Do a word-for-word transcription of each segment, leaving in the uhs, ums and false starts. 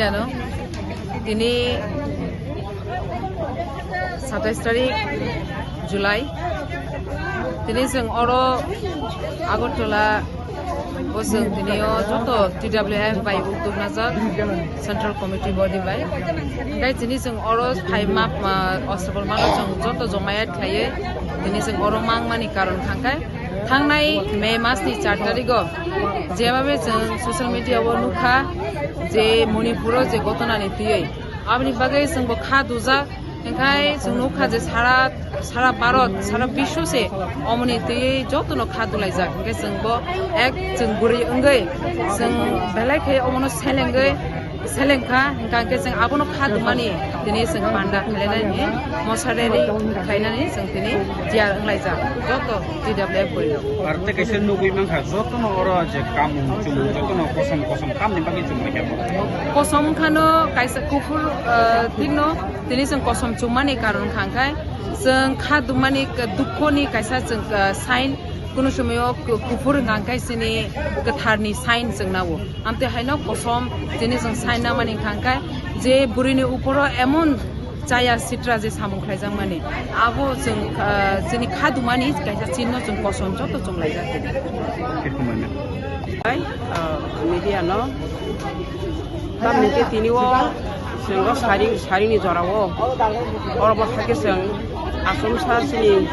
Ano, tini satais tarik July, tini chwng oro Agartala o chwng tini o joto T W F bai uktub najak Central Committee body bai. Hingkai tini chwng oro phai map, ah, Ostobal mano chwng joto jomayat khlaiwi tini chwng oro mangmani karon thangkai. Thangnai May masni char tarigo jebabe chwng social media o nukha je Manipuro je gotonani twiwi aboni bagwi chwngbo kha dujak, hingkhai chwng nukha je sara, sara Bharat, sara biswo se omoni twiwi jotono kha dulaijak, hingkhe chwngbo ek chwng bwrwi wngwi chwng belai khe omono selengwi selengkha, hingkha hingkhe chwng abono kha dumani tini chwng panda khlainani, mosa rally khlainani chwng tini tiyar wnglaijak joto T W F bwrwirok. Aro tei kaisa nugwi mankha, jotono oro je kamung chumung jotono kosom kosom tamni bagwi chumlaikha bo. Kosom khano kaisa kuphur, ah, thikno tini chwng kosom chummani karon kha hwnkhe chwng kha dumani k-, dukhoni kaisa chwng, ah, sign. Kunu somoyo ku-, kuphur hwnkha hwnkhe chini kwtharni sign chwng nao. Amtwi haino kosom chini chwng sign namani hwnkha hwnkhe je bwrwini uporo emon chaya sitra je samung khlaijakmani, abo chwng, ah, chini kha dumani kaisa chinno chwng kosom joto chwng laijak. Hai, ah, media no. Tamni khe tini o chwng o saring, saringni jora o, oro bo hakhe chwng Assam sa chini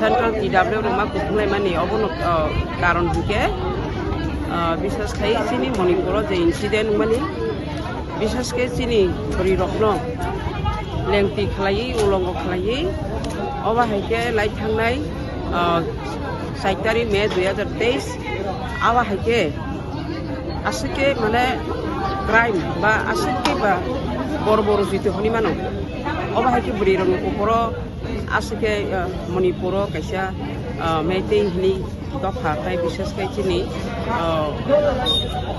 Central T W rok ma kuthumlaimani obono, ah, karon hinkhe, ah, bisas khai chini Manipur o je incident wngmani, bisas khe chini bwrwi rokno lengti khlaiwi, ulongo khlaiwi, obo hai khe lai thangnai, ah, char tarik May dui hajar teis, abo hai khe aswk khe mane crime ba aswk khe ba borbo rwchito hwnwi mano. Obo hai khe bwrwi rokni uporo aswk khe, ah, Manipur o kaisa, ah, Meitei hwnwi dopha tei bisas khe chini, ah,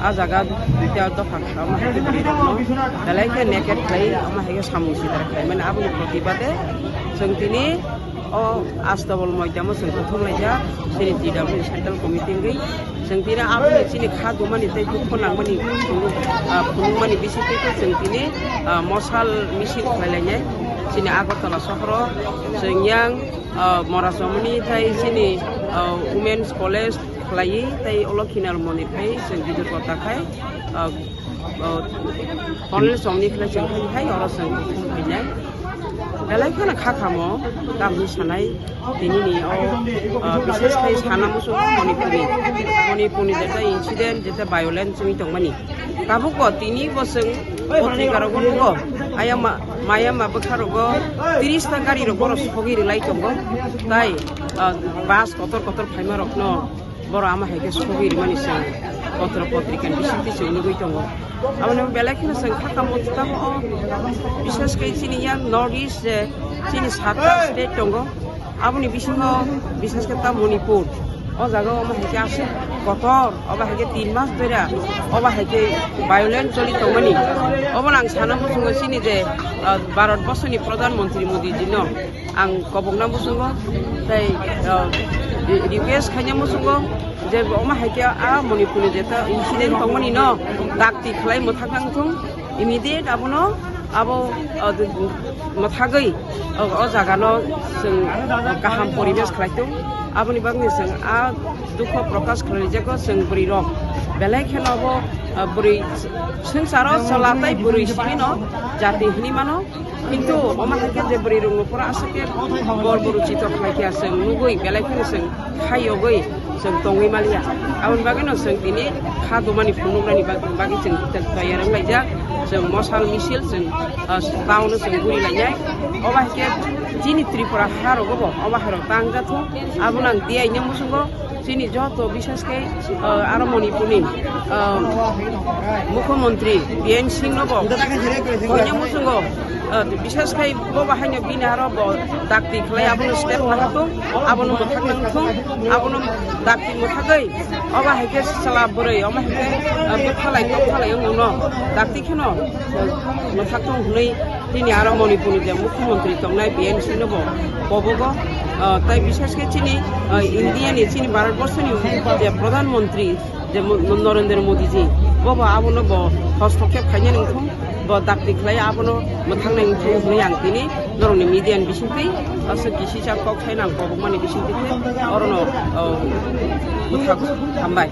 ah jaga duita dopha kha omo hai khe bwrwi rokno belai khe naked khlai omo hai khe samung sidra khlai mani aboni protibade chwng tini o Astabol moidamo chwng kuthum laijak chini T W Central Committee wngwi. Chwng tini aboni chini kha dumani tei dukho nangmani phunuk, ah, phunukmani bisingtwi khe chwng tini, ah, mosal misil khlailainai chini Agartala sohoro. Chwng yang, ah, Morasomoni tei chini, ah, Women's College khlaiwi tei ulo Khinal Mondir khai chwng Bidurkota khai, ah, ah, Colonel Chongni khlai chwng khai hai oro chwng kuthum phainai. Belai kheno kha khamo tamni sanai. Tini ni o, ah, bises khai sana muchungo Manipurni, Manipurni jeta incident, jeta violence wngwi tongmani. Tabuk bo tini bo chwng potrika rogo nugo, ayama, mayama bwkha rogo tris ta gari rok borok sogwi rwlai tongo. Tai, ah, bus kotor kotor phaima rokno borok ama hai khe sogwi rwmani chwng potro potrika ni bisingtwi chwng nugwi tongo. Aboni belai kheno chwng kha kamo tamo o, bises khe chini yang North East je chini satta state tongo, aboni bisingo bises khe ta Manipur. O jaga o ama hai khe aswk kotor, obo hai khe tin mas doira, obo hai khe violence choli tongmani. Obo ang sana muchungo chini je, ah, Bharat borsoni Pradhan Mantri Modi ji no. Ang kobokna muchungo, tei, ah, re-, request khaina muchungo je omo hai khe a Manipurni jeta incident tongmani no dakti khlai mwthak nang thung, immediate abono abo, ah, mwthagwi, ah, o jagano chwng kaham poribesh khlai thung. Aboni bagwi chwng a dukho prokash khlai jago chwng bwrwi rok belai kheno bo, ah, bwrwi swngcharo chwla tei bwrwi simi no jati hwnwi mano. Kintu omo hai khe je bwrwi rokno pura aswk khe bor bor chito khlai khe chwng nugwi belai kheno chwng khai yogwi chwng tongwi maliya. Aboni bagwino chwng tini kha dumani phunuknani bag-, bagwi chwng ta-, tayar wng laijak. Chwng mosal misil chwng, ah, town o chwng guri lainai. Obo hai khe chini Tripura ha rogo bo obo hai rok tang jathok. Abono ang diyaino muchungo. Chini joto bises khe, ah, aro Manipurni, ah, Mukhyamantri Biren Singh no bo koina muchungo, ah, bises khe bo bahaino bini aro bo dakti khlai abono step naha thung, abono mwthak nang thung, abono dakti mwthagwi obo hai khe chwla bwrwi omo hai khe, ah, bwthalai tongthalai wngno dakti kheno, ah, mwthak thung hwnwi. Tini aro Manipurni je Mukhyamantri tongnai B N C no bo kobogo, ah, tai bises khe chini, ah, India ni chini Bharat borsoni je Pradhan Mantri je Mo-, Narendra Modi ji, Bobo abono bo hostokep khainai wngthung, bo dakti khlai abono mwthangnai wngthung hwnwi ang tini norokni media ni bisingtwi aswk kisisa kok sai nang kobokmani bisingtwi khe orono, o, bwthak hambai.